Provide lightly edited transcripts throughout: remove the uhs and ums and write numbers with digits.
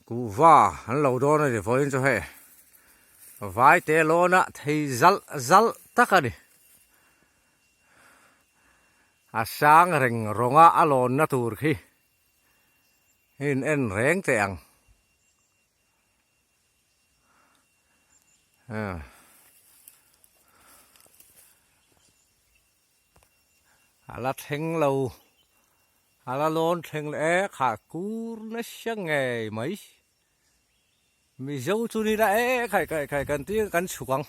Kuhva an lo dawn a ni vawiin chu hei vaite lawn a thei zalh zalh tak a ni. A sang reng rawnga a lawnna tur khi in en reng teh ang. A la thleng lo a la lawn thleng leh e kha kur nasa ngei mai Mizo chu ni la e khai khai khai kan ti kan chhuk ang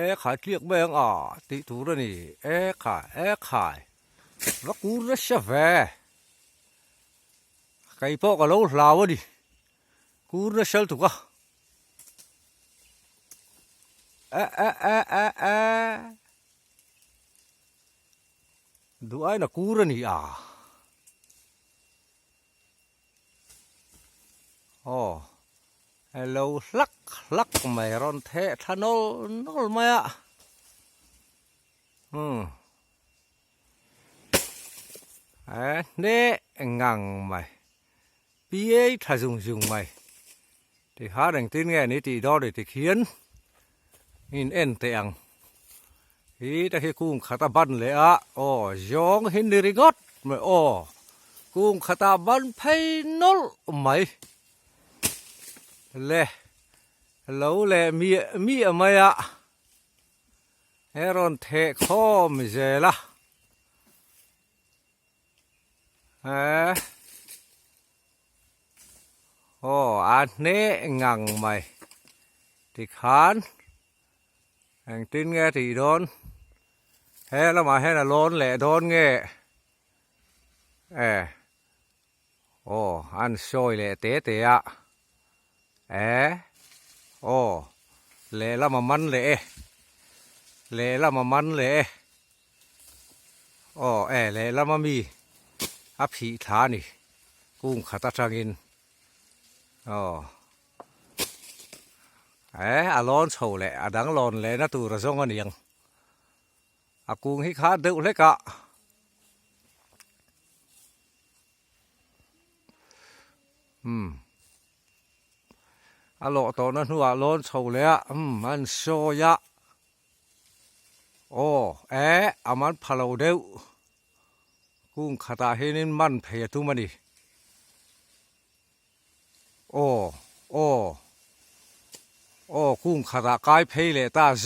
e khai tliak mai ang a tih tur a ni e khai e khai va kur nasa ve. Kei pawh ka lo hlau a ni, kur nasa lutuk a. Eh eh eh eh eh Duh aiin a kur a ni a. Aw elo hlak hlak mai rawn theh thla nawl nawl mai a. Umm. Eh hneh ngang mai piai tha zung zung mai tikhan engtin nge ni tih dawn ni tikhian in en teh ang hi te khi kung khat a ban leh a aw zawng hi ni ringawt mai aw kung khatah ban phei nawlh mai le lo leh miah miah mai a. He rawn theh khawm zel a eh aw a hneh ngang mai tikhan engtin nge tih dawn he lamah hian a lawn leh dawn nge eh aw an sawi leh te te a Eh aw lehlam a man leh e lehlam a man leh e aw eh lehlam a mi a phih thla a ni kung khat atangin aw eh a lawn chho leh a dang lawn lehna tur a zawng a niang a kung hi kha deuh hlek a. Umm a lawh tawhna hnuah lawn chho leh a umm an sawi a aw eh a man pha lo deuh kung khatah hianin man phei a tum a ni aw aw aw kung khatah kai phei leh ta zawk.